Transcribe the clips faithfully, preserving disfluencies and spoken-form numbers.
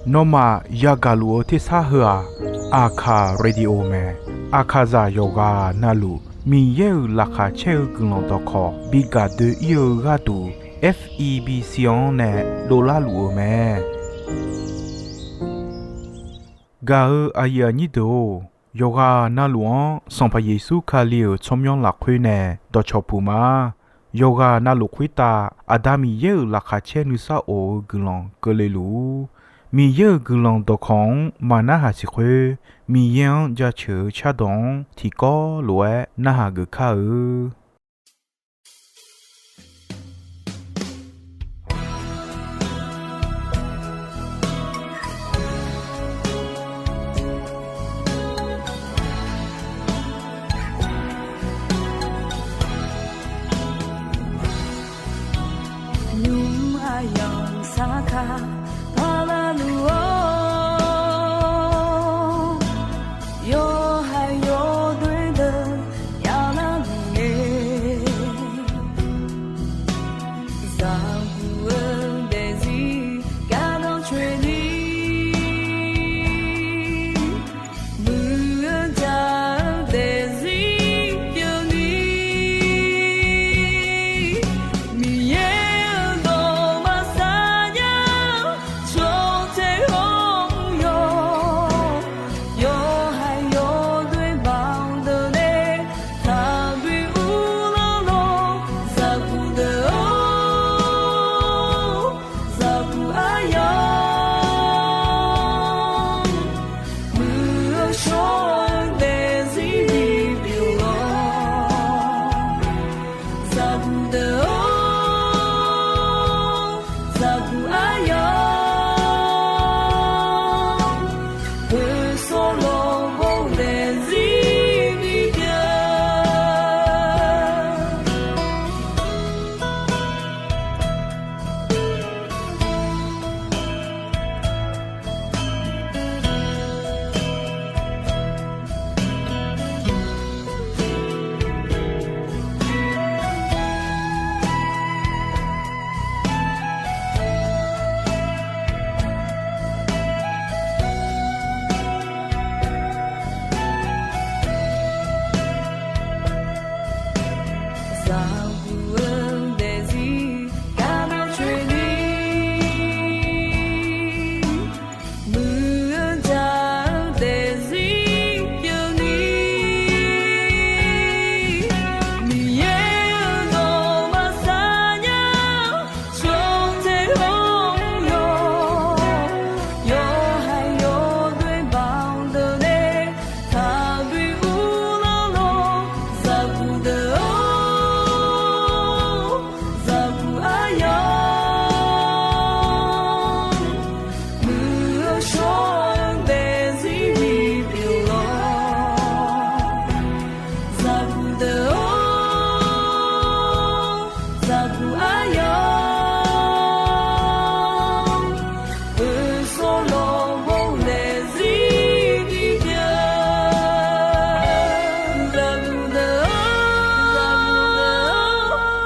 Nawmaf yagaq luf-eu tersar heu-aq, Aqkaq Radio mae. Aqkaqzaq yawqghaq navluf Miqyaer-euq laqkhaq caer-eu guiqlanq dawqkawq bi gaq doe-ir-eu gharduq, F E B C-anr nae dovlar luf-eu mae. Gaq-eu aqyuif aqnyir deuq-or, yawqghaq navluf-anr Sanqpaq Yeqsur Kali-euq tsawrmyanr lafkhoer nae dawqcawq puq ma. Yawqghaq navluf khoertav Aqda Miqyaer-euq laqkhaq caer nuisar of-eu guiqlanq keuvle luf-ur. Miqyaer-euq guiqlanq dawqkawq-anr maqnarhaq siq khoer, Miqyaer-anr jaceuq-eu cardawq-anr tiqkawv lof-aer narhaq geuf kar-eu. Nymq aqyawf sar kaq paqlar luf-awr, yawqha yawdoer deuq yaqlar luf-eu, zaqguq-eu daefzir gardanr coeni, muiq-eu jaq-eu daefzir pyeufni, Miqyaer-euq dawq maqsar nya-eu tsawrtae hawr-eu yawq, yawqha yawdoer baqdeuq nae taqbi uvlanr lawr, zaqguq deuq-or, zaqguq aryamq, muiq-eu shawr-eu daefzir bipyeuf-awr, zaqguq deuq-or, zaqguq aryamq, poeqsawr lawq ghov daefzir bipyeuf. Zaqguq-eu daefzir gardanr coeni, muiq-eu jaq-eu daefzir pyeufni, Miqyaer-euq dawq maqsar nya-eu tsawrtae hawr-eu yawq, yawqha yawdoer baqdeuq nae taqbi uvlanr lawr, zaqguq deuq-or, zaqguq aryamq, muiq-eu shawr-eu daefzir bipyeuf-awr, zaqguq deuq-or, zaqguq aryamq, poeqsawr lawq ghov daefzir bipyeuf, zaqguq deuq-or,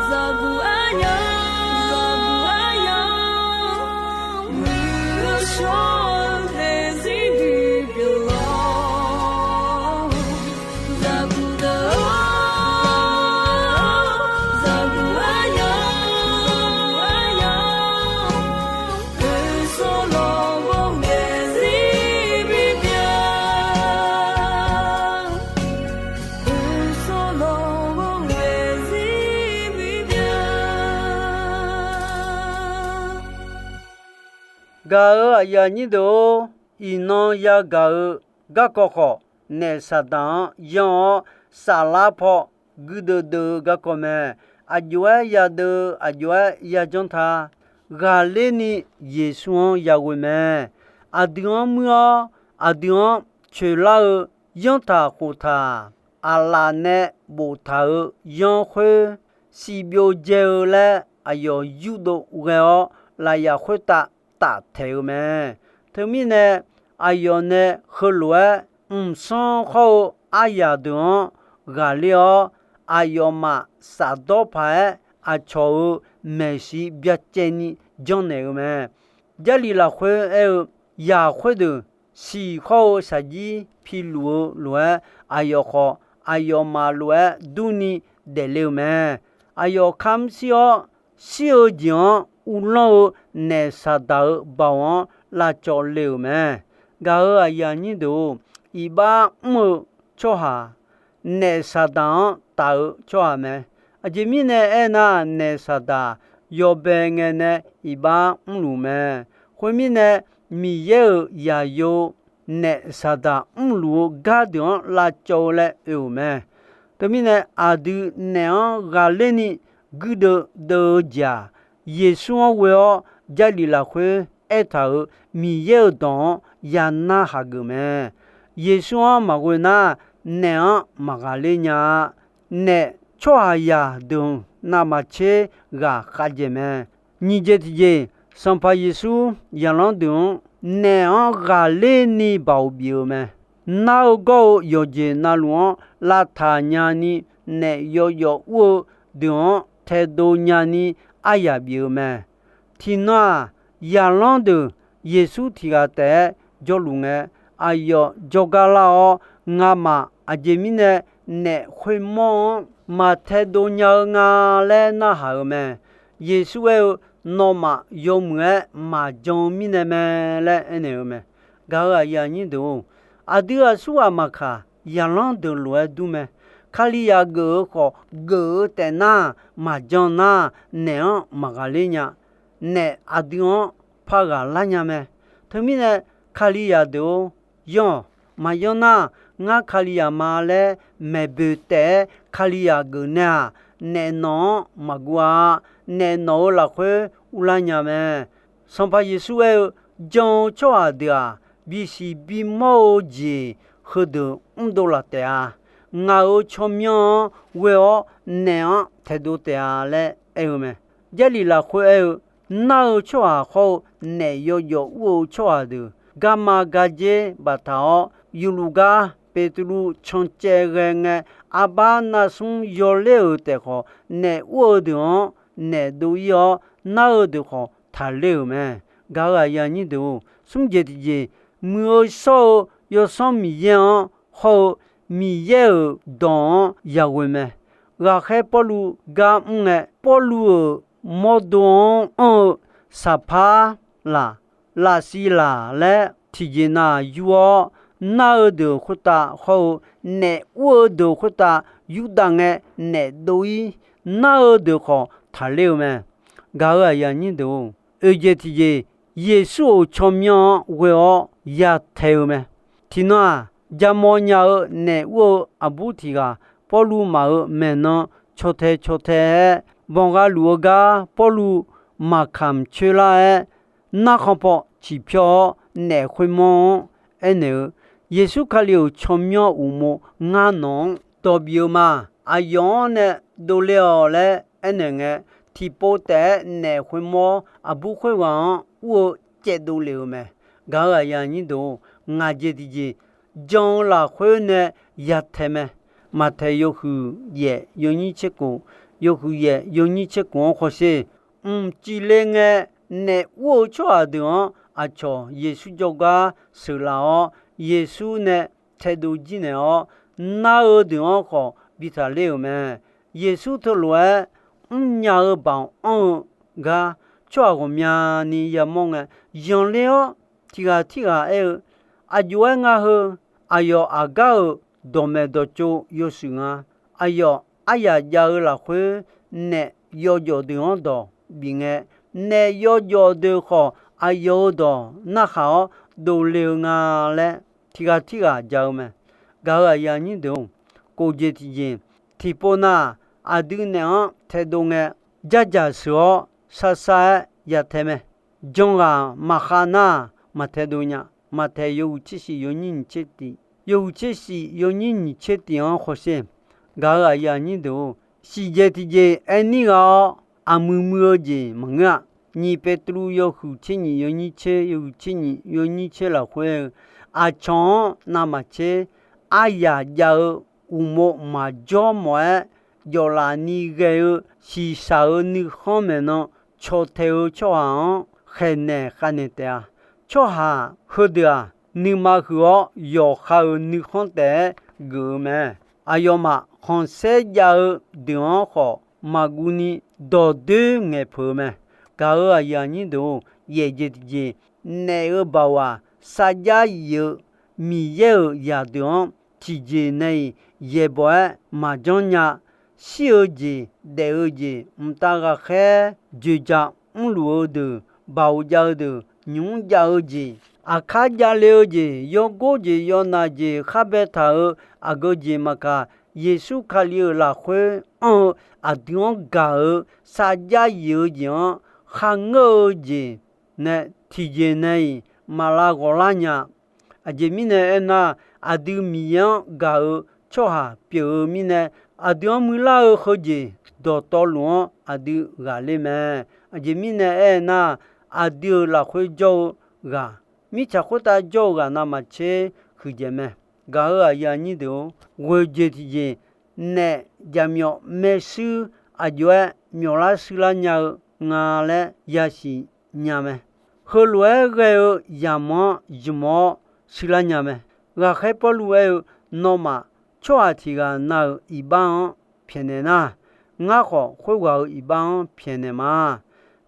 zaqguq aryamq, zaqguq aryamq, muiq-eu shawr-eu daefzir bipyeuf-awr, zaqguq deuq-or, zaqguq aryamq, poeqsawr lawq ghov daefzir bipyeuf, poeqsawr lawq ghov daefzir bipyeuf. Gaq-eu aqyuif aqnyir deuq-or, iqnan yagaq-eu garkawv khawf, naef Saqdaq-anr yanr-awr saflar paw guirdeuv deuv-eu garkawv mae. Aqjox-aer yadeuv, aqjox-aer yajanr ta. Ghaqler ni Yeqsur-anr yaghoe mae. Aqdui-anr muir-awr, aqdui-anr coeqlar-eu yanrtaq khoftaq, aqlaf nae boftaq-eu yanr khoer, siqbyov dzae-eu laer aqyawf yurdov ghae-awr, lafyaq khoertav taftaeq-eu mae. Teumirnae, aqyawf nae heulof-aer mqsanr khawr-eu aryaq deuq-anr ghaqler-awr, aqyawfmaf shafdawr paq-aer aqcawq-euq maeqshi byacaevni janrnaeq-eu mae. Jarlif lafkhoer aer-eu, yaq khoerdeuq siq hawr-eu shaqjir piluf-eu lof-aer, aqyawf khawf aqyawfmaf lof-aer durni daefle-eu mae. Aqyawf kamr shir-awr, shir-eu jeq-anr uvlanr-eu naef Saqdaq-euq baoq-anr lavcawv le-euq mae. Gaq-euq aqyuif aqnyir deuq-or, iqbax mr-eu tsawrhaq naef Saqdaq-anr taf-eu tsawrhaq mae. Aqjeq mirnae aernar, naef Saqdaq yawbae ngae nae iqbax mrluf mae. Khoermirnae, Miqyaer-euq zaqyo naef Saqdaq mrluf-eu gardeuq-anr lavcawv-eu laer oe-euq mae. Teumirnae, aqdui naef-anr ghaqler ni guirdeuv deuv-eu jeq-aq, Yeqsur-anr ghoe-awr Jarlif lafkhoer aertaq-euq Miqyaer-euq dawq-anr ya narhaq geuf mae. Yeqsur-anr maqghoe nar, naef-anr maqghaqler nya-a. Naef tsawrhaqzaq deuq navmaqtser ghaq khavdzaeq mae. Nyiq jeq tiqjeq, Sanqpaq Yeqsur zaqlanr deuq-anr naef-anr ghaqler ni baoq bif-eu mae. Nar-eu gawr-eu yawqjeq navluf-anr lavtaq nyani naef yawjawf ur-eu deuq-anr taedov nyani aryaq bif-eu mae. Tiqnan-aq, zaqlanr deuq Yeqsur tiq ghaq taef-aer jawrluf ngae, aqyawf jawrgar lar-awr, ngamaf aqjeq mirnae naef khoermawr-anr maqtaedov nya-eu nga laer narhaq-eu mae. Yeqsur aer-eu, nawmaf yawmuiq-aer maqjan-eu mirnae mae laer aernaeq-eu mae. Gaq-euq aqyuif aqnyir deuq-or, aqdui aqsurghaq maqkaq, zaqlanr deuq lof-aer dur mae. Kalizaq geuf-eu khawf, geuf-eu taef nar, maqjan nar, naef-anr maqghaqler nya. Naef aqdui-anr par ghaqlar nya mae. Teumirnae, Kalizaq deuq-or, yanr-awq. Maqyanr nar, ngar Kalizaq ma laer maeqboeq taef-aer Kalizaq geuf nae-aq, naef nawq-anr maqguv-a. Naef nawq-eu lafkhoer urlar nya mae. Sanqpaq Yeqsur aer-eu, jan-eu tsawrhaq deuq-aq, bisiq bimawr-eu jeq heudeuq mrdov laf taef-a. Ngaq-euq tsawrmyanr-anr ghoe-awr naef-anr taedov taef-a laer aer-eu mae. Jarlif lafkhoer aer-eu, nar-eu tsawrhaq hawr-eu naef yawjawf ur-eu tsawrhaq deuq garma gardzer baftaq-awr, yufluf gar Beqtuvluv cancaev ghae ngae, arbar narsmr yawler-euq taef khawf, naef ur-eu deuq-anr naef dov-ir-awr, nar-eu deuq khawf taqler-euq mae. Gaq-euq aqyuif aqnyir deuq-or, smr jeq tiqjeq, muiq-eu shawr-eu Yawsanr Miqyaer-anr hawr-eu Miqyaer-euq dawq-anr yaghoe mae. Ghaqkhaer Pawrluv gar mr ngae, Pawrluv-euq mawrdo-anr anr-eu saqpar laq, lafsiq laq laer tiqjeq nav yur-awr, nar-eu deuq khoertav hawr-eu naef ur-eu deuq khoertav yurdav ngae naef dov-ir, nar-eu deuq khawf taqler-eu mae. Gaq-euq aqyuif aqnyir deuq-or, oeq jeq tiqjeq, Yeqsur-euq tsawrmyanr-anr ghoe-awr yatae-eu mae. Tiqnan-aq, jaqmawf nya-eu naef ur-eu aqbur tiq ghaq Pawrluv maf-euq maeqnan caw tae caw tae-aer banqgha luf-eu gar Pawrluv maqkamq coer lar-aer, narkhan paw ciqpyawr-awr naef khoermawr-anr aernaeq-eu, Yeqsur Kali-euq tsawrmyanr uqmov ngar nawq-anr dawq bif-eu ma. Aqyawf-anr nae dovle-awq laer aernaeq ngae, tiqpov taef-aer naef khoermawr aqbur khoerghaq-anr ur-eu caevdov lef-eu mae. Gaq-euq aqyuif aqnyir deuq-or, ngaq jeq tiqjeq, jan-eu lafkhoer nae yatae mae. Maqtaeq yawhuiq yaef yawnyir tser khof, yawhuiq yaef yawnyir tser khof-anr hawsher. Mqcif le ngae, naef ur-eu tsawrhaq deuq-anr aqcawq Yeqsur jawrgar sheuqlaf-awr, Yeqsur nae taedov jir naeq-awr, nar-eu deuq-anr khawf bi taqler-euq mae. Yeqsur teulof-aer mrnya-eu baoq anr-eu gar, tsawrhaq ghawqmyani yamawr ngae, yanqler-awr tiq ghaq tirghaq aer-eu, Aqjox-aer nga heu, aqyawf aqgar-euq dawqmaeq dawqtsov yawshuif nga. Aqyawf aryaq jav-eu lafkhoer naef yawjawf deuq-anr dawq bif ngae, naef yawjawf deuq khawf aqyawf-euq dawq narkhaq-awr dovle-eu nga laer, tiq ghaq tirghaq ja-eu mae. Gaq-euq aqyuif aqnyir deuq-or, kof jeq tiqjeq, tiqpov nar, aqdui naef-anr taedov ngae, jardzaq sheuq-awr sarsar-aer yatae mae. Janghaq maqkhav nar, maqtaedov nya. Maqtaeq yawhuiq tser shif yawnyir nyiq tser tiq, yawhuiq tser shif yawnyir nyiq tser tiq-anr hawsher. Gaq-euq aqyuif aqnyir deuq-or, siqjeq tiqjeq aer nir ghaq-awr, aqmuiq muiq-eu jeq maqngeur-a. Nyiq Beqtuvluv yawhuiq tser nyiq yawnyir tser, yawhuiq tser nyiq yawnyir tser lafkhoer-eu, aqcawq-anr navmaqtser aryaq jav-eu uqmov maqjawr mawf-aer, jawflaf ni ghae-eu shiqshaq-eu nuikhanr maeqnan caw tae-eu tsawrhaq-anr khaeqnaeq khavnaeq taef-a. Tsawrhaq heudeuq-aq, nuima huiq-awr yawqha-euq nuikhanr taef-aer geuf-eu mae. Aqyawfmaf khanqsaer jav-eu deuq-anr khawf maqguv ni dawqdoer ngaeqpeuq-eu mae. Gaq-euq aqyuif aqnyir deuq-or, yaef jeq tiqjeq, naef-eu baoq-aq, sarjax yif-eu Miqyaer-euq zaqdeuq-anr tiqjeq nae-iq yaeqbawq-aer maqjanr nya. Shir-eu jeq, daef-eu jeq, mqtav ghaqkhaer joeqjaq mrluf-eu deuq, baoq jav-eu deuq, nymq mr jav-eu jeq, aqkar javle-eu jeq, yawgor jeq, yawnaq jeq, khar baetaq-euq aqgeu jeq maqkaq, Yeqsur Kali-euq lafkhoer anr-eu aqdui-anr gaq-eu sarjax yif-eu jeq-anr kharngeur-eu jeq nae tiqjeq nae-iq maqlav ghawqlar nya. Aqjeq mirnae aernar, aqdui Miqyaer-anr gaq-eu tsawrhaq pyeuf-eu mirnae, aqdui-anr muiqlar-eu heujeq dawqtawvluf-anr aqdui ghaqler mae. Aqjeq mirnae aernar, aqdui-euq lafkhoer jawr-eu ghaq, mirtsaq khoertav jawr-eu ghaq navmaqtser huiqdzaeq mae. Gaq-euq aqyuif aqnyir deuq-or, ghoeq jeq tiqjeq, naef jaqmyawf maershuir aqjox-aer myawflar shuirlar nya-eu nga laer yasiq nya mae. Heulof-aer ghae-eu yamq-anr jmq-awr shuirlar nya mae. Ghaqkhaer Pawrluv aer-eu, Nawmaf tsawrhaq tiq ghaq na-euq iqbax-anr pyaeqnaeq nar, ngar khawf khoerghaq-euq iqbax-anr pyaeqnaeq ma.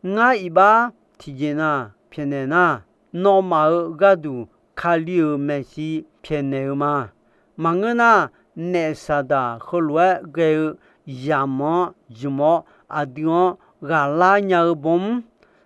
Ngar iqbax tiqjeq na pyaeqnaeq nar, nawmaf-euq gharduq Kali-euq maeqshi pyaeqnaeq-eu ma. Maqngeur nar, naef Saqdaq heulof-aer ghae-eu yamq-anr jmq-awr aqdui-anr ghaqlar nya-eu bawmr,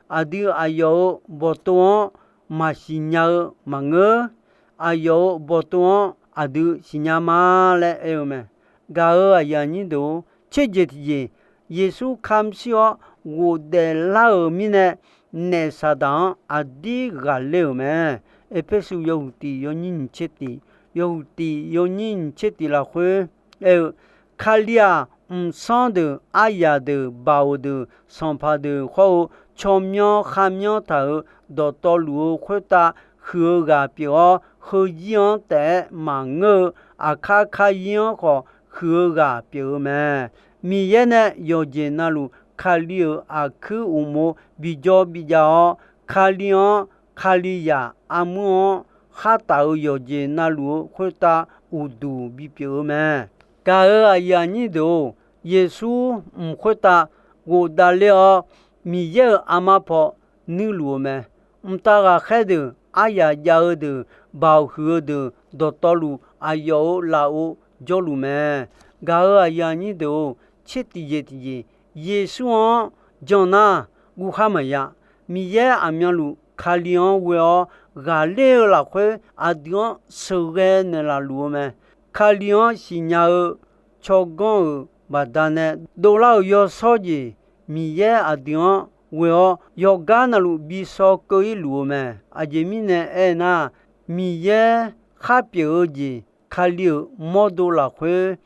aqdui aqyawf-euq bawqtov-anr maqsiq nya-eu maqngeur. Aqyawf-euq bawqtov-anr aqdui siqnya ma laer aer-eu mae. Gaq-euq aqyuif aqnyir deuq-or, tserjeq tiqjeq, Yeqsur kamq shir-awr ghofdaef lar-euq mirnae, naef Saqdaq-anr aqdir ghaqler-euq mae. Erpersu yawhuiq tiq yawnyir nyiq tser tiq, yawhuiq tiq yawnyir nyiq tser tiq lafkhoer aer-eu, Kali-aq, mqsanr deuq, aryaq deuq, baoq deuq, sanqpaq deuq hawr-eu tsawrmyanr kharmyanr taq-euq dawqtawvluf-eu khoertav huiq-eu ghaq pyeuf-awr, heuzir-anr taef-aer maqngeur-eu aqkar karyir-anr khawf huiq-eu ghaq pyeuf-eu mae. Miqyaer nae yawqjeq navluf Kali-euq aqkuir uqmov bijawr bijav-awr, Kali-anr, Kalizaq armur-anr khar taf-euq yawqjeq navluf-eu khoertav uqduq bipyeuf-eu mae. Gaq-euq aqyuif aqnyir deuq-or, Yeqsur mq khoertav ghofdav ler-awr, Miqyaer-euq armar paw nuirluf-eu mae. Mqtav ghaqkhaer deuq, aryaq jav-eu deuq, baoq huiq-eu deuq, dawqtawvluf aqyawf-euq lafov jawrluf mae. Gaq-euq aqyuif aqnyir deuq-or, tser tiqjeq tiqjeq, Yeqsur-anr jan nar, guvkhar maqya. Miqyaer aqmyanluf Kali-anr ghoe-awr ghaqler-eu lafkhoer aqdui-anr sheuqghae naeqlaf luf-eu mae. Kali-anr siqnya-eu tsawrganr-euq baqdanae dovlar-euq yawshawr jeq, Miqyaer aqdui-anr ghoe-awr yawqgar navluf bi shaw keuv-ir luf-eu mae. Aqjeq mirnae aernar, Miqyaer khar pyeuf-eu jeq, Kali-euq mawrdo lafkhoer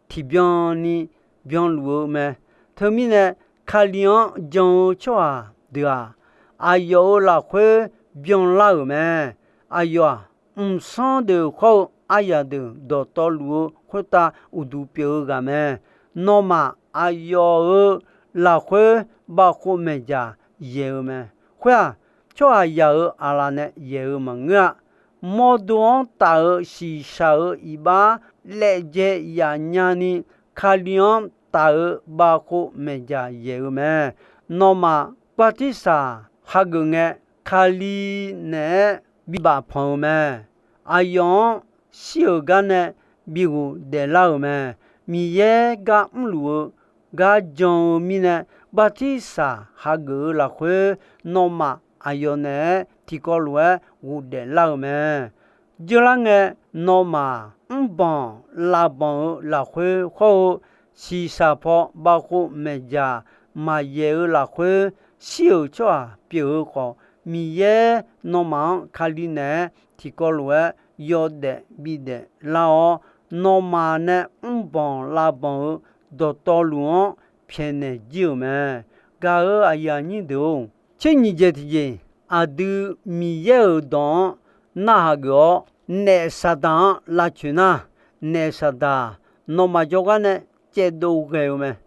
tiqbyan ni byanluf-eu mae. Teumirnae, Kali-anr jan-eu tsawrhaq deuq-aq, aqyawf-euq lafkhoer byanlar-euq mae. Aqyawf-aq, mqsanr deuq hawr-eu aryaq deuq dawqtawvluf-eu khoertav uqduq pyeuf-eu ghaq mae. Nawmaf, aqyawf-euq lafkhoer bavkhov maeqdzaq yaeq-eu mae. Khoer-aq, tsawrhaqzaq-euq aqlaf nae yaeq-eu maqngeur-a. Mawrdo-anr taf-euq shiqshaq-euq iqbax laevjae yaf nyani, Kali-anr taf-euq bavkhov maeqdzaq yaeq-eu mae. Nawmaf, bartirsaq hageuf ngae, Kali naeq-aer bi bafpanq-eu mae. Aqyawf-anr shir-euq gar nae bi ghofdaef lar-euq mae. Miqyaer gar mrluf-eu gar jan-eu mirnae, bartirsaq hageuf-eu lafkhoer, nawmaf aqyawf naeq-aer tiqkawv lof-aer ghofdaef lar-euq mae. Dzeurlar ngae, nawmaf mrbanq lavbanq-eu lafkhoer hawr-eu, shiqshaq paw bavkhov maeqdzaq maqyaeq-eu lafkhoer, shir-euq tsawrhaq pyeuf-eu khawf, Miqyaer nawmaf-anr Kali naeq-aer tiqkawv lof-aer yawdaef bidaef lar-awr, nawmaf nae mrbanq lavbanq-eu dawqtawvluf-anr pyaeqnaeq jir-euq mae. Gaq-euq aqyuif aqnyir deuq-or, tser nyiq jeq tiqjeq, aqdui Miqyaer-euq dawq-anr narhaq geuf-awr, naef Saqdaq-anr lavcoeq nar, naef Saqdaq nawmaf jawrgar nae caevdov ghae-eu mae.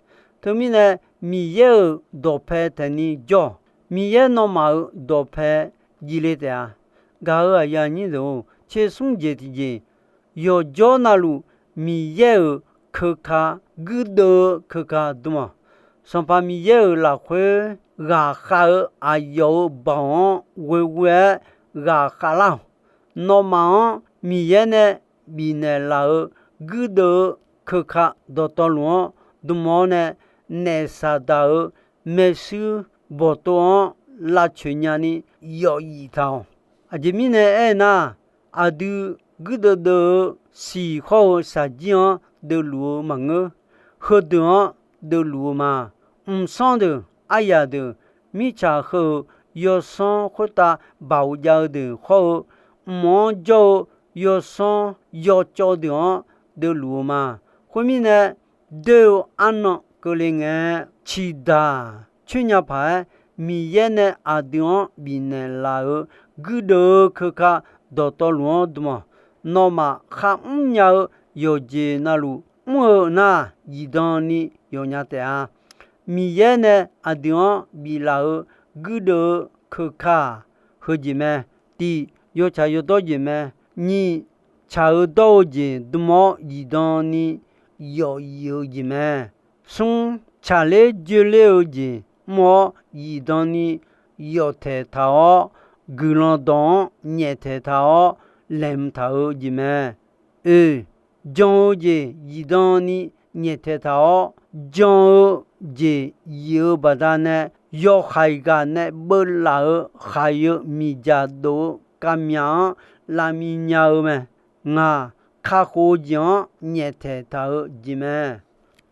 Teumirnae, Miqyaer-euq dawqpae taef ni jawr-awq. Miqyaer nawmaf-euq dawqpae jivle taef-a. Gaq-euq aqyuif aqnyir deuq-or, tser smr jeq tiqjeq, yawqjawr navluf Miqyaer-euq keuka, guirdeuv-eu keuka dm-awq. Sanqpaq Miqyaer-euq lafkhoer ghaqkhav-eu aqyawf-euq baoq-anr ghoeghoe-aer ghaqkhav lar-awq. Nawmaf-anr Miqyaer nae bifnaeq laf-euq guirdeuv-eu keuka dawqtawvluf-anr dm-awr nae, naef Saqdaq-euq maershuir bawqtov-anr lavcoeq nyani yawf yif taq-awq. Aqjeq mirnae aernar, aqdui guirdeuv deuv-eu siq hawr-eu shaqjir-anr deuvluf-eu maqngeur. Heudeuq-anr deuvluf-eu ma. Mqsanr deuq, aryaq deuq, mirtsaq heu-euq yawsanr khoertav baoq jav-eu deuq hawr-eu, mq-anr jawr-eu yawsanr yawcawv deuq-anr deuvluf-eu ma. Khoermirnae, doer-eu arnan keuvle ngae, ciqdaq coer nya paq-aer, Miqyaer nae aqdui-anr bifnaeq laf-euq guirdeuv-eu keuka dawqtawvluf-anr dm-awq. Nawmaf kharmr nya-eu yawqjeq navluf mr-eu nar, zifdan ni yawfnya taef-a. Miqyaer nae aqdui-anr biflaf-euq guirdeuv-eu keuka-aq, heujeq mae. Tiq, yawtsaq yawdawr jeq mae. Nyiq, tsaq-eu dawr-eu jeq dm-awr zifdan ni yawf yif-eu jeq mae. Smr, tsaqler joerler-eu jeq mr-awr zifdan ni yawf taeq taq-awr, guiqlanq dawq-anr nyaeftaeq taq-awr laeqhmq taq-eu jeq mae. Oe, jan-eu jeq zifdan ni nyaeftaeq taq-awr, jan-eu jeq yif-eu baqdanae, yawhaiq ghaq nae beuvlaf-eu khaiq-eu miqdzaq dof-eu kavmyaq-anr lavmiq nya-eu mae. Ngaq, kakhof-eu jeq-anr nyaeftaeq taq-eu jeq mae.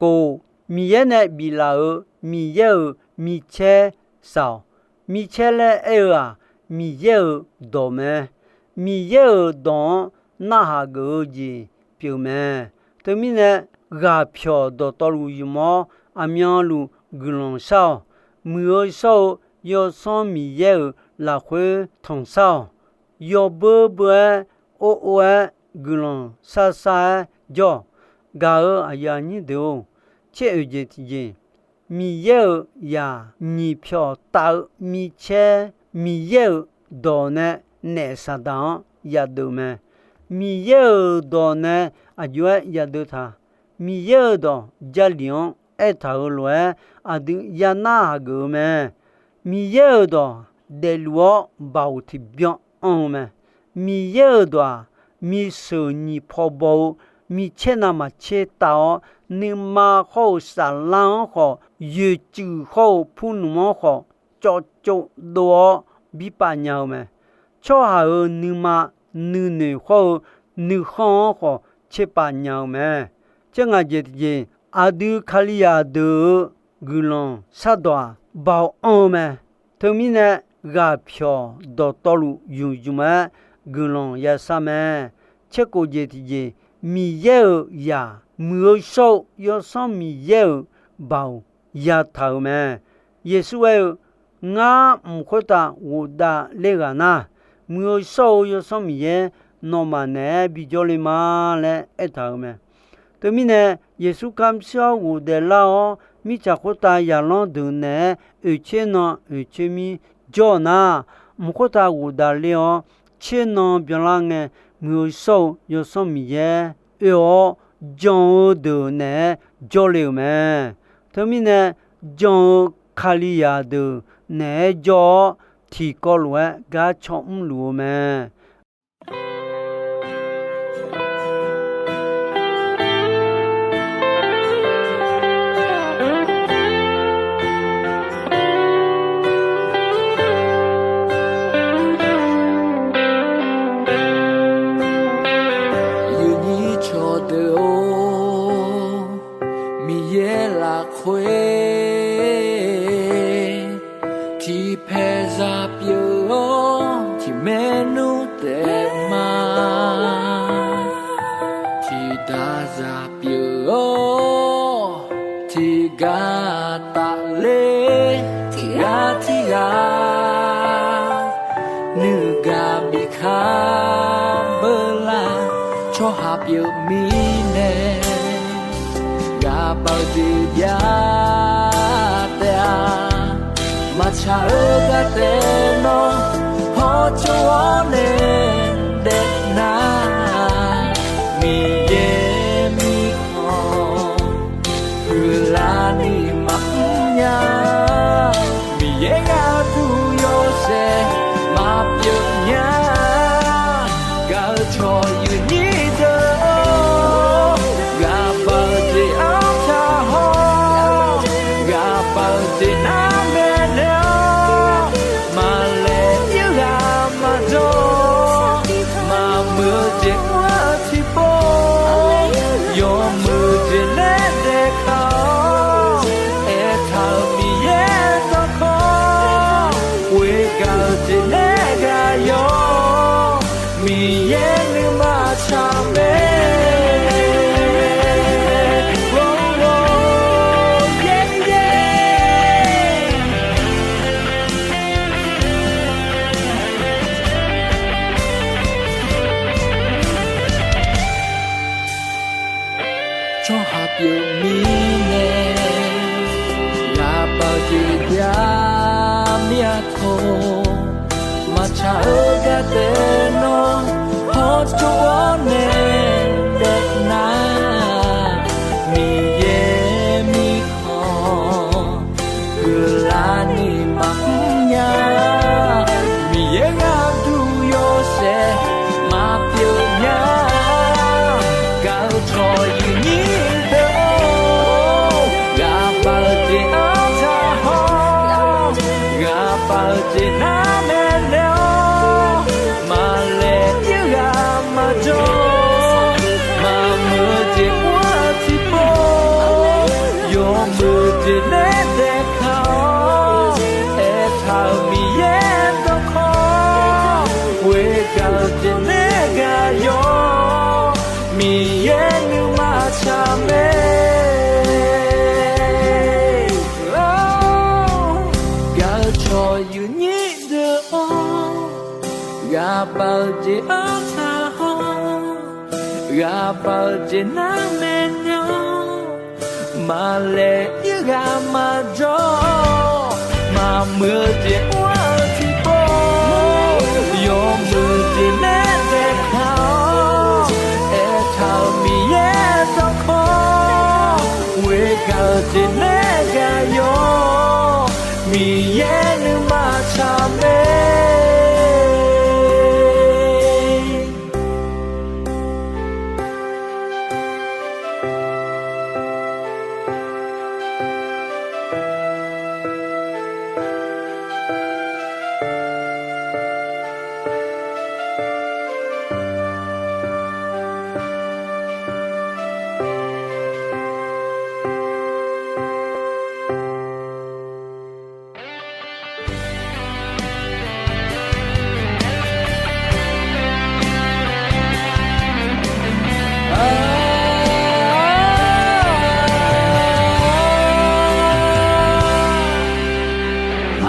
Kof, Miqyaer nae biflaf-euq Miqyaer-euq micaer saq-awq. Micaer laer aer-eu-aq, Miqyaer-euq dawq mae. Miqyaer-euq dawq-anr narhaq geuf-eu jeq pyeuf mae. Teumirnae, ghaqpyawq dawqtawvluf ymq-awr, aqmyanluf guiqlanq shar-awq. Muiq-eu shawr-eu Yawsanr Miqyaer-euq lafkhoer tanqshar-awq. Yawbeur beur-aer, or or-aer, guiqlanq shar shar-aer jawr-awq. Gaq-euq aqyuif aqnyir deuq-or, tser oeq jeq tiqjeq, Miqyaer-euq zaq nyiq pyawq taf-eu micaer, Miqyaer-euq dawq nae naef Saqdaq-anr yadeuv mae. Miqyaer-euq dawq nae aqjox-aer yadeuv taq. Miqyaer-euq dawq Jarlif-anr aertaq-euq lof-aer aqdui yanar haq geuf-eu mae. Miqyaer-euq dawq daefluf-awr baoq tiqbyan anr-eu mae. Miqyaer-euq dawq-aq, miseuq nyiq paw baw-eu micaer navmaqtser taf-awr, nuima hawr-euq saflar-anr khawf, yoeqcuiv hawr-euq purnmq-anr khawf, cawv cov dov-awr birpav nya-eu mae. Tsawrhaq-euq nuima nuinoeq hawr-eu nuikhanr-anr khawf tserpav nya-eu mae. Tser ngaq jeq tiqjeq, aqdui Kalizaq deuq-euq guiqlanq shardawq-aq, baoq anr-eu mae. Teumirnae, ghaqpyawq dawqtawvluf ymq ymq-aer guiqlanq yashar mae. Tser kof jeq tiqjeq, Miqyaer-euq zaq muiq-eu shawr-eu Yawsanr Miqyaer-euq baoq yataq-euq mae. Yeqsur aer-eu, Ngar mq khoertav ghofdav ler ghaq nar, muiq-eu shawr-eu Yawsanr Miqyaer nawmaf naeq-aer bijawr le ma laer aertaq-euq mae. Teumirnae, Yeqsur kamq shir-awr ghofdaef lar-awr, mirtsaq khoertav zaqlanr deuq naeq-aer oeqtser nan oeqtser mir jawr-eu nar, mq khoertav ghofdav ler-awr, tser nan byanlar ngae, muiq-eu shawr-eu Yawsanr Miqyaer oe-awr, jan-eu deuq naeq-aer jawrle-euq mae. Teumirnae, jan-eu Kalizaq deuq naeq-aer jawr-awr, tiqkawv lof-aer gar caw mrluf-eu mae. Yawnyir cawqdeuq-or, Miqyaer lafkhoer tiqpaeq zaq pyeuf-awr, tiqmaernmr taef ma. Tiqdaq zaq pyeuf-awr, tiqgar tafler, tiqghaq tiqghaq nuigaq bikaq beular, tsawrhaq pyeuf mirnae, ghaqbaq-eu jeq jav taef-a. Maqtsaq-eu ghartaeq nawr hawtsov-awr nae daefnar, Miqyaer mirkhanq huiqlarni maqmr nya. Miqyaer gharduq yawshaef maqpyeuf nya. Gaq-eu cawq yuifnyir deuq-or, ghaqbaq-eu jeq-anr taq hawr, ghaqbaq-eu jeq nar maeqnaeq-awr, maqlaeq ir ghaq maqjawr, maqmuiq-eu jeq mr-eu tiqpov, yawmuiq jeq nae daefkaq-awr, aertaq-euq Miqyaer dawrkawr, ghoegaq-eu jeq nae ghaq yawr, Miqyaer nuima tsaq mae. Tsawrhaq pyeuf mirnae, ghaqbaq-eu jeq jav mir-a tawq. Maqtsaq-eu ghartaeq nawr hawtsov-awr nae daefnar, Miqyaer mirkhanq huiqlarni maqmr nya. Miqyaer gharduq yawshaef maqpyeuf nya. Gaq-eu cawq yuifnyir deuq-or, ghaqbaq-eu jeq-anr taq hawr, ghaqbaq-eu jeq nar maeqnaeq-awr, maqlaeq ir ghaq maqjawr, maqmuiq-eu jeq mr-eu tiqpov, yawmuiq jeq nae daefkaq-awr, aertaq-euq Miqyaer dawrkawr, ghoegaq-eu jeq nae ghaq yawr, Miqyaer nuima tsaq mae. Gaq-eu cawq yuifnyir deuq-or, ghaqbaq-eu jeq-anr taq hawr, ghaqbaq-eu jeq nar maeqnaeq-awr, maqlaeq ir ghaq maqjawr, maqmuiq-eu jeq mr-eu tiqpov, yawmuiq jeq nae daefkaq-awr, aertaq-euq Miqyaer dawrkawr, ghoegaq-eu jeq nae ghaq yawr, Miqyaer nuima tsaq mae.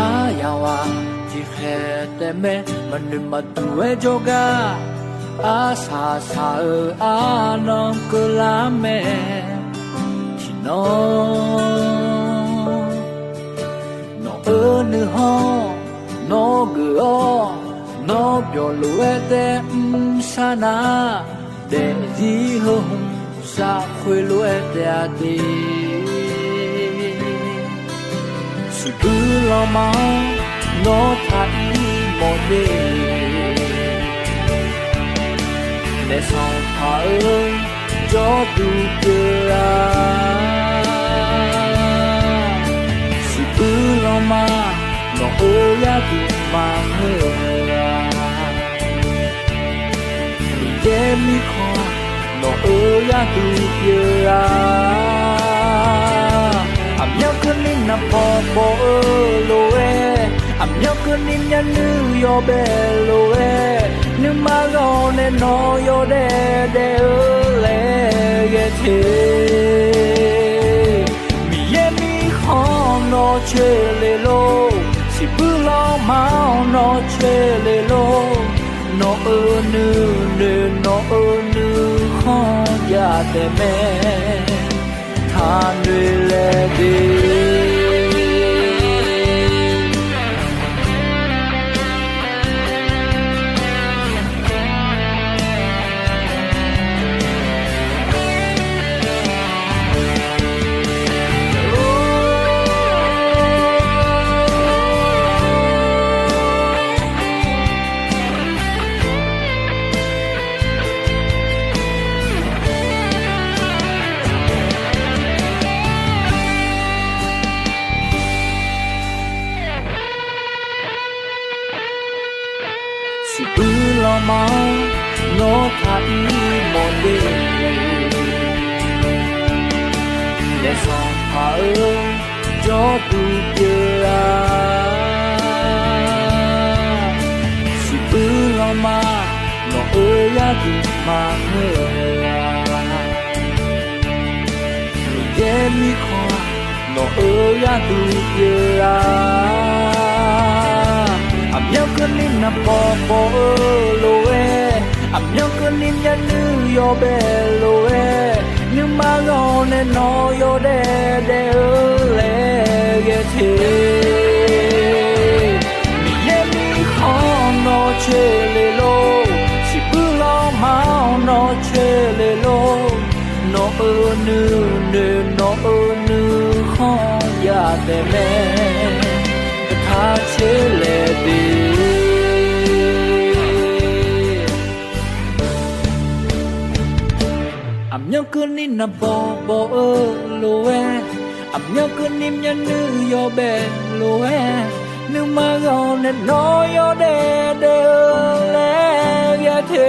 Aryamq-aq tiqkhaeq taef mae, maqnoeq maqduq-aer jawrgar, arsaq saq-eu arnan keuvlar mae. Tiqnan nawq-eu nuikhanr nawr geuf-awr, nawr byawq lof-aer taef mr sharnar, daefzir heu hmq sharkhoer lof-aer taef-a de. Siqbuir lanma-anr nawr taq ir mawf de. Naef sanqpaq-eu jawrduq pyeuf-a. Siqbuir lanma nawq-eu gharduq maqngeur-a. Miqyaer mirkhanq nawq-eu gharduq pyeuf-a. Aqmyanluf keuvni naqpaw paw-eu lof-aer, aqmyanluf keuvni myavnuiv yawbae lof-aer, nuima ghawq nae nawq yawdaef daef-eu laer ghae te. Miqyaer mirkhanq nawq coer le lor, siqbuir lanma-anr nawr coer le lor. Nawq-eu nuinoeq nawq-eu nuikhanr jav taef mae, taqnoeq laeq de. Tiqbuir lanma-anr nawr taq ir mawf le. Naef Sanqpaq-eu jawrduq pyeuf-a. Tiqbuir lanma nawq-euq yarduq maqngeur-a. Miqyaer mirkhanq nawq-euq yarduq pyeuf-a. Aqmyanluf keuvni naqbaw baw-eu lof-aer, aqmyanluf keuvni myavnuiv yawbae lof-aer, nuima ghawq nae nawq yawdaef daef-eu laer ghae te. Miqyaer mirkhanq nawr coer le lor, tiqbuir lanma-anr nawr coer le lor. Nawq-euq nuinoeq nawq-euq nuikhanr yadaef mae, taq coer laer de. Aqmyanluf keuvni naqbaw baw-eu lof-aer, aqmyanluf keuvni myavnuiv yawbae lof-aer, nuima ghawq nae nawq yawdaef daef-eu laer ghae te.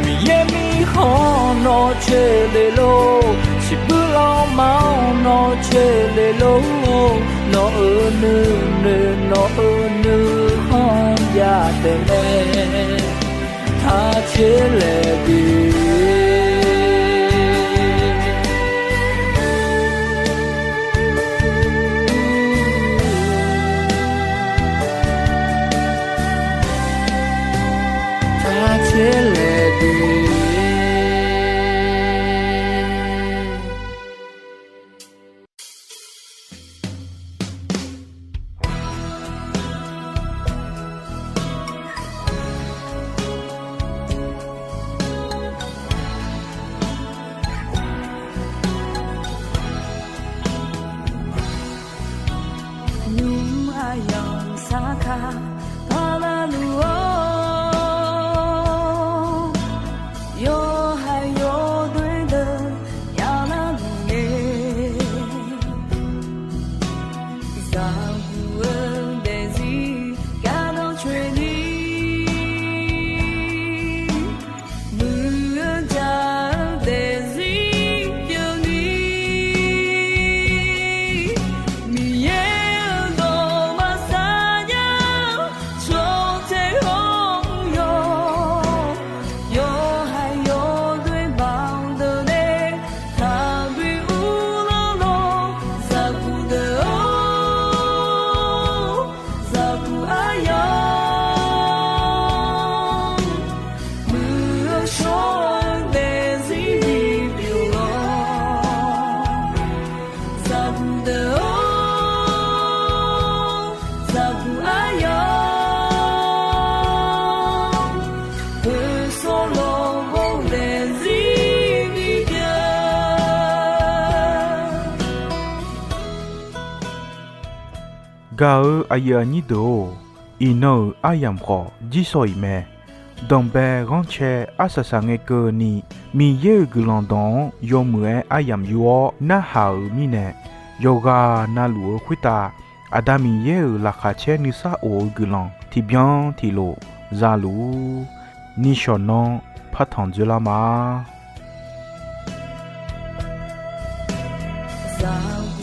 Miqyaer mirkhanq nawr coer le lor, tiqbuir lanma-anr nawr coer le lor. Nawq-euq nuinoeq nawq-euq nuikhanr yadaef mae, taq coer laer de. Taq coer laer de. Nymq aqyawf-anr sarkar paqlaqluf-awr, yawhaiq yawdoer deuq yaqlar luf ngae, zaqguq-eu daefzir gardanr coeni, muiq-eu jaq-eu daefzir pyeufni, Miqyaer-euq dawq maqsar nya-eu cawtae-awr yawq, yawhaiq yawdoer baqdeuq nae taqbi uvlanr lor, zaqguq deuq-or, zaqguq aryamq, muiq-eu shawr-eu daefzir bipyeuf-awr, zaqguq deuq-or, zaqguq aryamq, poeqsawr lawqghawr daefzir bipyeuf. Gaq-eu aqyuif aqnyir deuq-or, iqnan-euq aryamq khawf jirsawq iq mae. Danqbae ghanrcae arsaq saqngae keuvni, Miqyaer-euq guiqlanq dawq-anr yawmuiq-aer aryamq yur-awr narhaq-euq mirnae, yawqghaq navluf-eu khoertav Aqda Miqyaer-euq laqkhaq caer nuisar of-eu guiqlanq tiqbyan tiqlof za luf-ur. Nishawq nanr partanq dzoerlar ma. Zaqguq